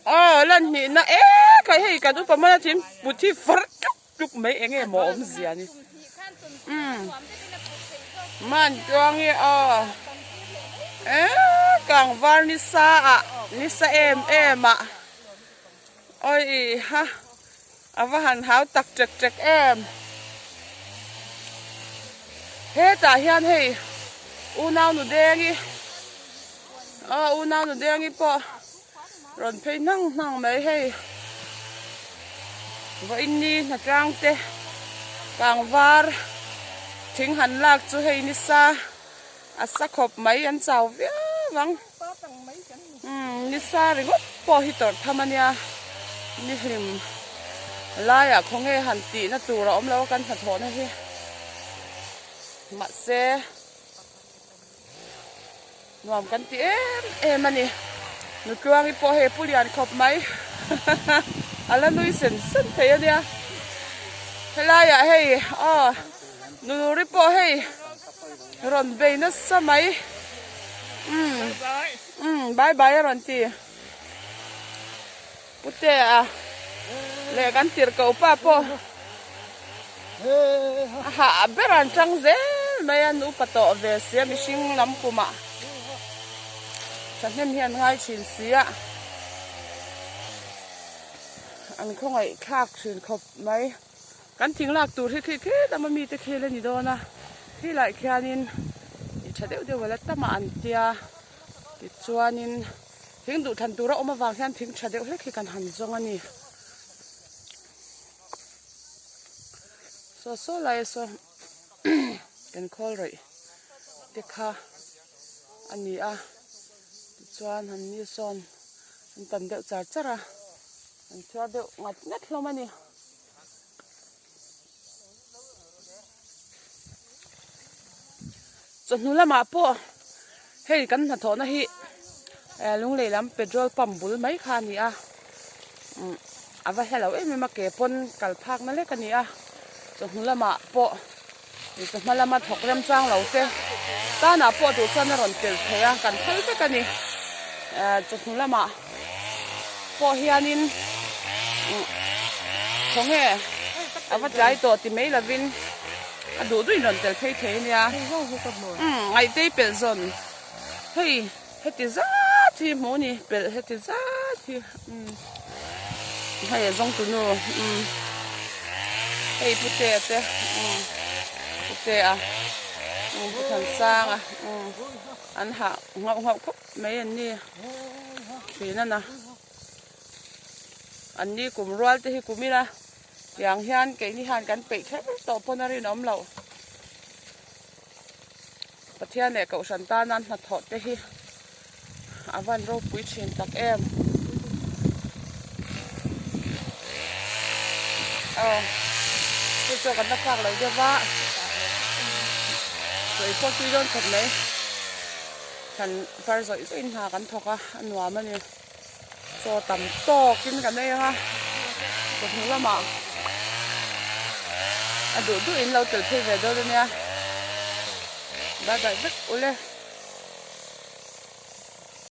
Aw lan hnih na e khai hei kan upa hmana thing put hi far tluk tluk mai eng nge maw awmzia ni umm man tluang hi aw e kang var ni sa ah ni sa em em ah awi ha a va han hau tak ṭek ṭek em hetah hian hei unau nu deng hi aw unau nu deng hi pawh. Rawn phei hnang hnang mai hei. Vawiin ni hnatlang te kangvar thing han lak chu hei nisa a sa khawp mai an chau viau ang. Umm nisa ringawt pawh hi tawrh tham a nia ni hlim laiah khawnge han tihna tur a awm lo a kan hnathawhna hi mahse. Nuam kan ti em em a ni. Nutluangi pawh hei pu lian khawp mai. A la nui sen sen thei a nia. Helaiah hei aw Nunuri pawh hei rawn bei nasa mai. Umm umm bye bye a rawn ti. Putea leh kan tirhkoh pa pawh a hah ber an tang zel mai a, an upa tawh ve si a mihring lam kumah thahnem hi an ngai thin si a, an khawngaih thlak thin khawp mai. Kan thing lak tur hi khi khi lama mite khel a ni dawn a, khilaiah khianin i tha deuh deuh a la tam a an tia tichuanin. Thing duh thlan tura awm avang hian thing tha deuh hlek hi kan han zawng a ni. Saw saw lai a saw kan khawl rawih te kha a ni a tichuan han ni sawn an tam deuh char char a an chhiar deuh ngat ngat hlawm a ni. Chawhnu lamah pawh hei kan hnathawhna hi eh lunglei lam petrol pump bul mai kha a ni a umm a va hla lo em em a ke pawn kal phak na lek a ni a chawhnu lamah pawh chawhma lama thawk remchang lo te tanah pawh duh chuan a rawn tel thei a kan phal vek a ni eh chawhnu lamah pawh hianin umm khawnge a va tlai tawh ti mai lovin a duh duhin rawn tel phei thei a nia umm ngaihtei pelh zawn hei heti zat hi hmuh a ni pelh heti zat hi umm hei a zawng tunu umm hei putea te umm putea umm pu Thansanga umm an hah nghauh nghauh khawp. Mai an ni thin a na. An ni kum rual te hi kum ila tiang hian keini hian kan peih kher tawh pawn a rinawm loh. Pathian leh Kohhran tana hnathawh te hi a van ropui thin tak em. Aw chu chu kan la phak lo deuh va sawi pawh tui dawn khawp mai. Kan far zawih zawih in hna kan thawk a, a nuam a ni. Chaw tam tawkin kan ei ang a, chawhnu lamah a duh duhin lo tel phei ve dawn a nia. Bye bye vek ule.